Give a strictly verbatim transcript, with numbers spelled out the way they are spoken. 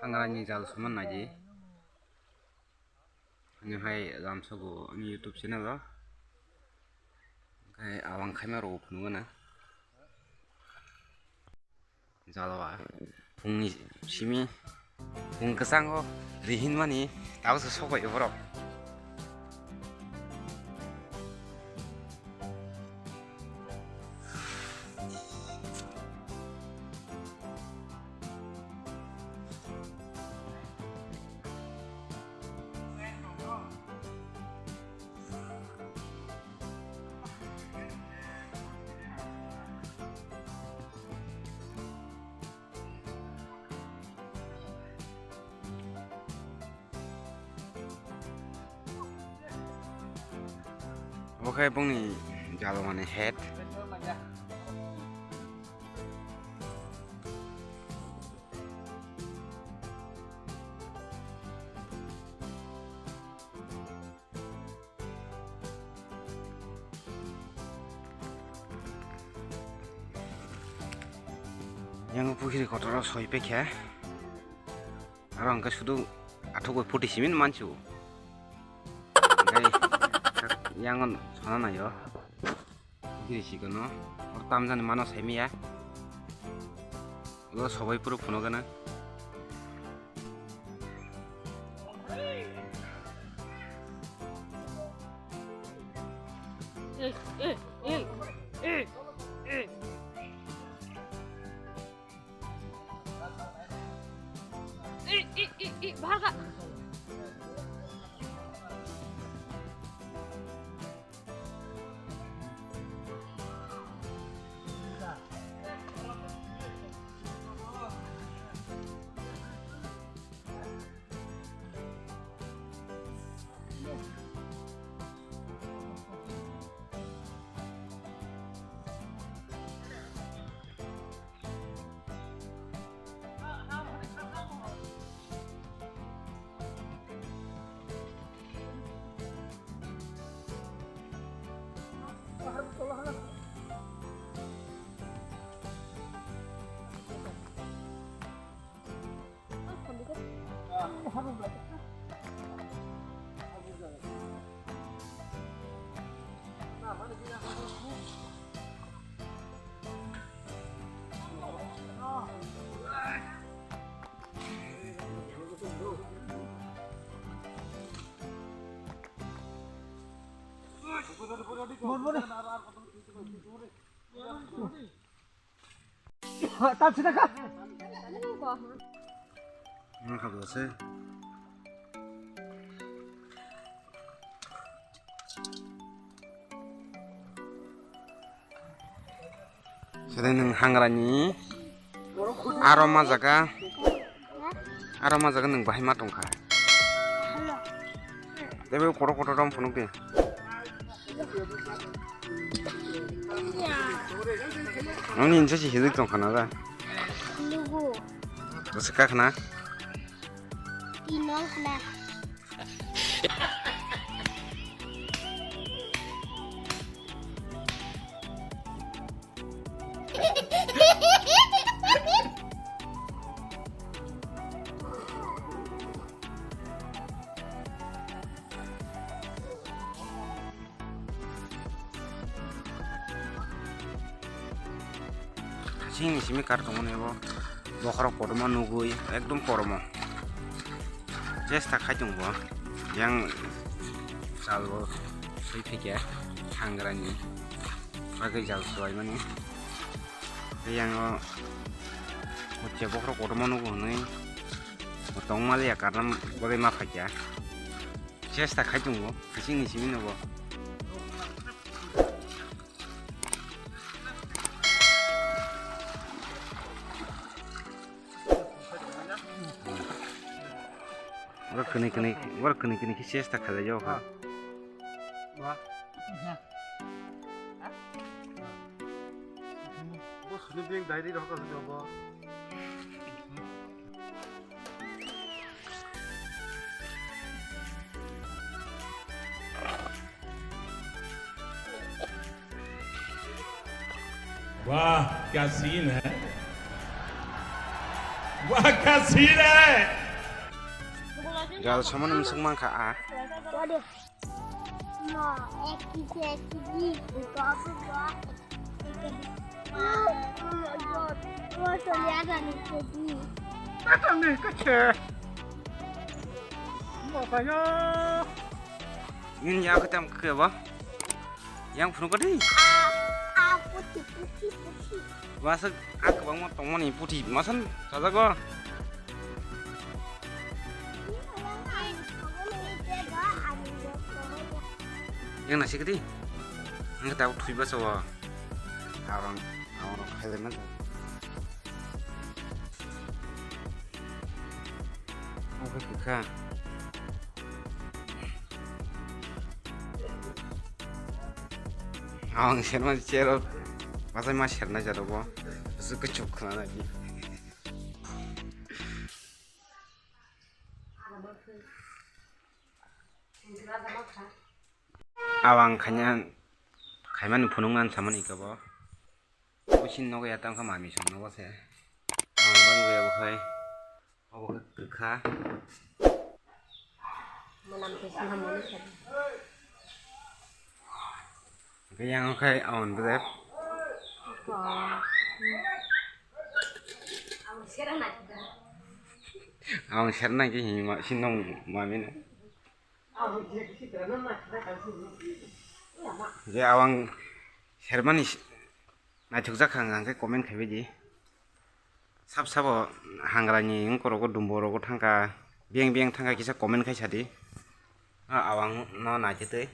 Hangrani jal suman naidi. Ani hai lamsogo ani YouTube channel o. Hai awang khaima rok phunugana. Jalo ba. Phungni simi. Phung kwchango rihinmani tabukhe sokbai borok. Obo khe bongni jalmani head. Yang pukhiri kotor o soi pekha. Aro hwnkhe sudu athuk bai phuti simi mansu. Hwnkhe yang on sona naio. Pukhiri sikono. Or tamjani mano saimiya. Lo sobai puro phunukgana. Wngkha bo se. Sere nwng hangrani aro ma jaga, aro ma jaga nwng bahai ma tongkha. Tei bo kotor kotor rok phunuk di. Nini hinsa si hilik tongkha na da? Lugu. Bwswk kha khna? Tinol khna. Hasing ni simi kar tongmani bo bokhorok kotorma nugwi ekdom koromo chesta khai tongo bo yang sal bo swi phikya hangrani bagwi jal swlaimani tei yang o hwnkhe bokhorok kotorma nugo hwnwi tongmaliya karna bagwi ma phaikya. Chesta khai tongo, hasing ni simi nogo. Oro kwnwi kwnwi, oro kwnwi kwnwi khe chesta khalai o kha. Bo suni beng diary rok ka jobo. वाह, क्या सीन है। Wah, kya scene hai! Jal samani musuk mankha a. What if? No, ek kg, ek kg. Nini ya khe tam khe ba? Yang phunuk ka di? Ah, ah, puthi, puthi, puthi. Masa a kwbangma tongmani puthi masa chajago. Yang nasi kedi? Ang tak thui ba sawa. Arang, arang khaile na. Oke, buka. Ang serma chero. Masa ma serna jaro bo. Su kuchuk khana di. Awang khanya khaimani phunukna samani kabo. Usin nogo ya tangkha mami song nogo se. Ang bang ya bukhai. Obo khe kwkha. Hwnkhe yang khai awan bwdek. Awan serna khe hini ma sinong mami no. Je awang sermani naithokjak kha hwnkhe comment khaibai di. Sab sabo hangrani wngkorogo dumbo rogo thangkha, biyang biyang thangkha kisa comment khai sadi. A awang no naitwi twi.